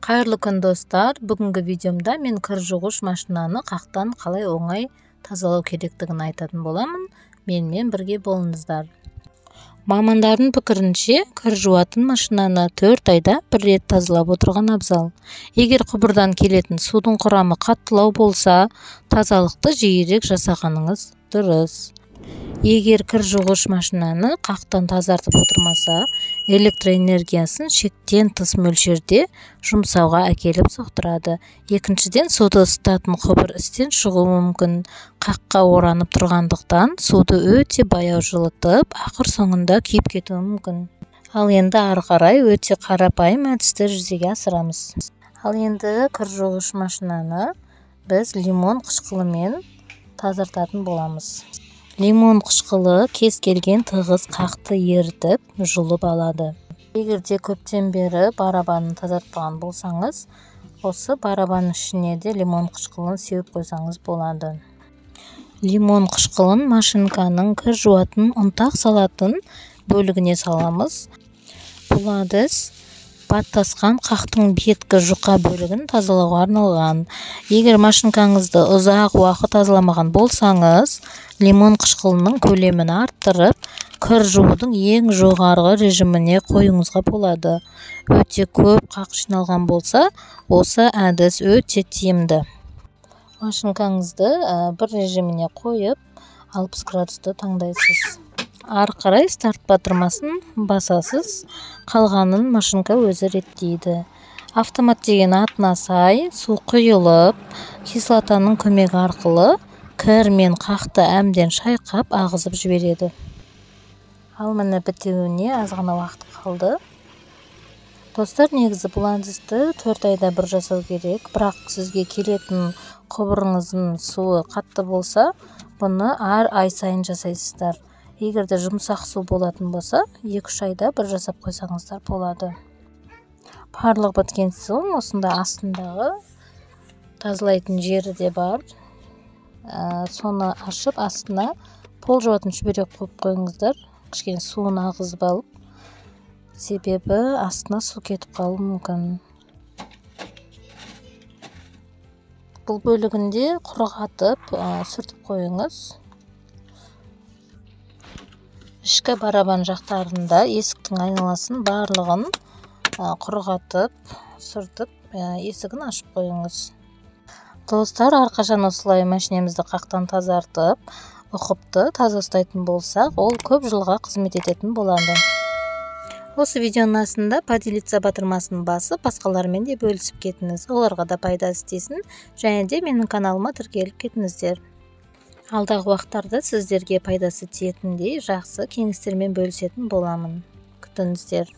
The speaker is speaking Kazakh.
Қайырлы күн, достар! Бүгінгі видеомда мен кір жуғыш машинаны қақтан қалай оңай тазалау керектігін айтатын боламын. Менімен бірге болыңыздар. Мамандардың пікірінше, кір жуатын машинаны 4 айда бір рет тазалап отырған абзал. Егер құбырдан келетін судың құрамы қаттылау болса, тазалықты жиірек жасағаныңыз дұрыс. Егер кір жуғыш машинаны қақтан тазартып отырмаса, электроэнергиясын шектен тыс мөлшерде жұмсауға әкеліп соқтырады. Екіншіден, суды ысытатын құбыр істен шығуы мүмкін. Қаққа оранып тұрғандықтан суды өте баяу жылытып, ақыр соңында күйіп кетуі мүмкін. Ал енді ары қарай өте қарапайым әдісті жүзеге асырамыз. Ал енді кір жуғыш машинаны біз лимон қышқылымен тазартатын боламыз. Лимон қышқылы кез келген тығыз қақты ерітіп, жұлып алады. Егер де көптен бері барабанын тазартпаған болсаңыз, осы барабанның ішіне де лимон қышқылын сеуіп қойсаңыз болады. Лимон қышқылын машинканың кір жуатын ұнтақ салатын бөлігіне саламыз. Бұл әдіс баттасқан қақтың беткі жұқа бөлігін тазалауға арналған. Егер машинкаңызды ұзақ уақыт тазаламаған болсаңыз, лимон қышқылының көлемін арттырып, кір жуудың ең жоғарғы режиміне қоюыңызға болады. Өте көп қақ жиналған болса, осы әдіс өте тиімді. Машинкаңызды бір режиміне қойып, 60 градусты таңдайсыз. Ары қарай старт батырмасын басасыз, қалғанын машинка өзі реттейді. Автомат деген атына сай су құйылып, кислотаның көмегі арқылы кір мен қақты әбден шайқап ағызып жібереді. Ал міне, бітуіне аз ғана уақыт қалды. Достар, негізі бұл әдісті 4 айда бір жасау керек, бірақ сізге келетін құбырыңыздың суы қатты болса, бұны әр ай сайын жасайсыздар. Егер де жұмсақ су болатын болса, 2-3 айда бір жасап қойсаңыздар болады. Барлығы біткен соң осында астындағы тазалайтын жері де бар. Соны ашып, астына пол жуатын шүберек қойып қойыңыздар. Кішкене суын ағызып алып, себебі астына су кетіп қалуы мүмкін. Бұл бөлігінде құрғатып, сүртіп қойыңыз. Ішкі барабан жақтарында есіктің айналасын барлығын құрғатып, сүртіп, есігін ашып қойыңыз. Достар, әрқашан осылай машинемізді қақтан тазартып, ұқыпты таза ұстайтын болсақ, ол көп жылға қызмет ететін болады. Осы видеоның астында «Поделиться» батырмасын басып, басқалармен де бөлісіп кетіңіз. Оларға да пайдасы тисін, және де менің каналыма тіркеліп кетіңіздер. Алдағы уақыттарда сіздерге пайдасы тиетіндей жақсы кеңестермен бөлісетін боламын. Күтіңіздер.